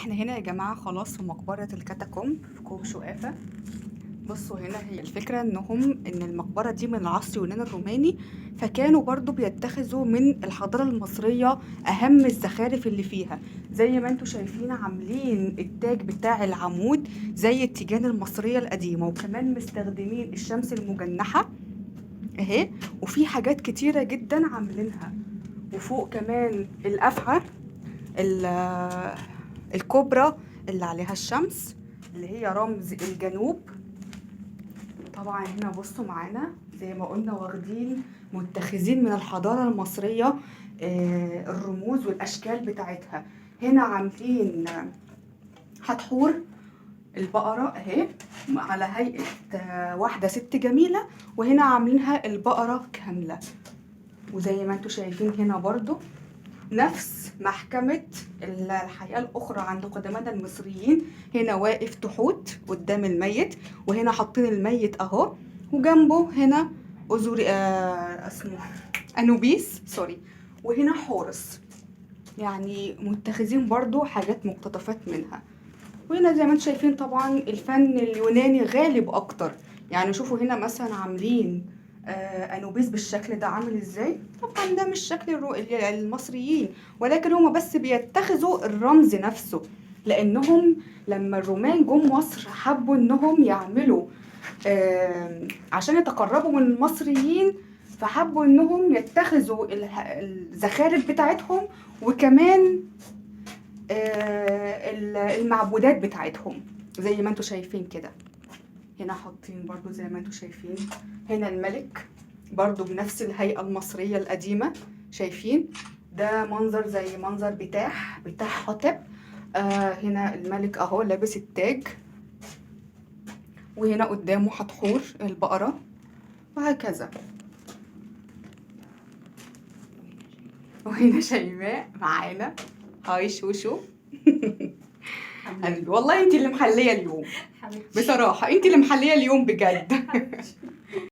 احنا هنا يا جماعة خلاص في مقبرة الكاتاكومب في كوم شقافة. بصوا هنا هي الفكرة ان المقبرة دي من العصر اليوناني الروماني، فكانوا برضو بيتخذوا من الحضارة المصرية اهم الزخارف اللي فيها. زي ما انتوا شايفين عاملين التاج بتاع العمود زي التيجان المصرية القديمة، وكمان مستخدمين الشمس المجنحة اهي، وفي حاجات كتيرة جدا عاملينها. وفوق كمان الأفعى الكبرى اللي عليها الشمس اللي هي رمز الجنوب. طبعا هنا بصوا معانا زي ما قلنا واخدين متخذين من الحضارة المصرية الرموز والأشكال بتاعتها. هنا عاملين حتحور البقرة اهي على هيئة واحدة ست جميلة، وهنا عاملينها البقرة كاملة. وزي ما انتوا شايفين هنا برضو نفس محكمة الحياة الأخرى عند قدماء المصريين. هنا واقف تحوت قدام الميت، وهنا حاطين الميت أهو، وجنبه هنا أزوري اسمه أنوبيس sorry، وهنا حورس. يعني متخذين برضو حاجات مقتطفات منها. وهنا زي ما انتم شايفين طبعا الفن اليوناني غالب أكتر. يعني شوفوا هنا مثلا عاملين انوبيس بالشكل ده عامل ازاي. طبعا ده مش شكل المصريين، ولكن هما بس بيتخذوا الرمز نفسه، لانهم لما الرومان جم مصر حبوا انهم يعملوا عشان يتقربوا من المصريين، فحبوا انهم يتخذوا الزخارف بتاعتهم، وكمان المعبودات بتاعتهم زي ما انتم شايفين كده. هنا حاطين برضو زي ما انتم شايفين هنا الملك برضو بنفس الهيئة المصرية القديمة. شايفين ده منظر زي منظر بتاح حتب. هنا الملك اهو لابس التاج، وهنا قدامه حتحور البقرة، وهكذا. وهنا شيماء معانا. هاي شوشو. حبيبي والله انتي اللي محلية اليوم. حبيبتي. بصراحة انتي اللي محلية اليوم بجد. حبيبتي.